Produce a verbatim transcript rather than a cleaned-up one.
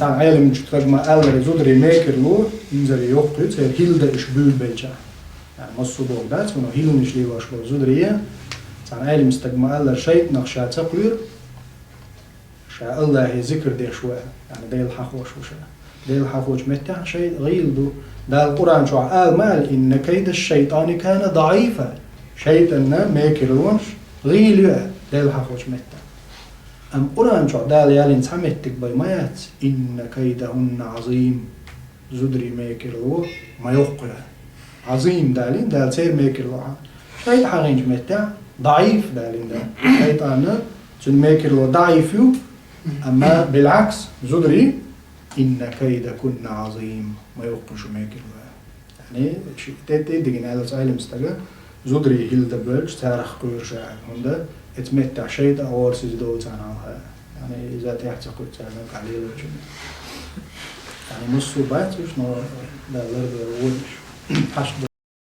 Цхьана Ӏелимчу стага ма-аллара, зударий мекарло инзаре йоккха ю, церан хӀилла дан уьш буьйлабелча. Яъни массо а бохург дац, хӀана хӀилланаш лелош болу зударий, цхьана Ӏелимчу стага ма-аллара, шайтӀанах ша ца кхоьру, ша АллахӀан зикр деш ву, яъни Дела хьахош ву ша. Дела хьахочу меттехь шайтӀа гӀийла ду. Дала Къуръан чохь ала ма аьлла: «Инна кайда шайтӀани кана даӀифа». ШайтӀанан мекарлонаш гӀийла ю аьлла, Дела хьахочу меттехь. Амма Къуръан чохь Дала ялийна цхьа меттиг бен ма яц: «Инна кайдахӀунна Ӏазим». Зударий мекарло ма йоккха ю. Ӏазим далийна Дала церан мекарло хьан. ШайтӀа хьахийначу меттехь даӀиф далийна Дала. ШайтӀанан, цуьнан мекарло даӀиф ю, амма билгӀакс, зударий: «Инна кайдакунна Ӏазим», ма йоккха ю шун мекарло. Яъни, ши-, тӀе-, тӀе дигина аьлла цхьа Ӏелим стага, зударий хӀилла дан бевлча, царах кхоьру ша аьлла. ХӀунда эцу меттехь шайтӀа а гӀорасиз долу царна хьалха. Яъни, иза тӀехь ца кхуьйту царна кхалелачу. Яъни, массо а бац уьш, но Дала лардойла вон уьш. Хьашт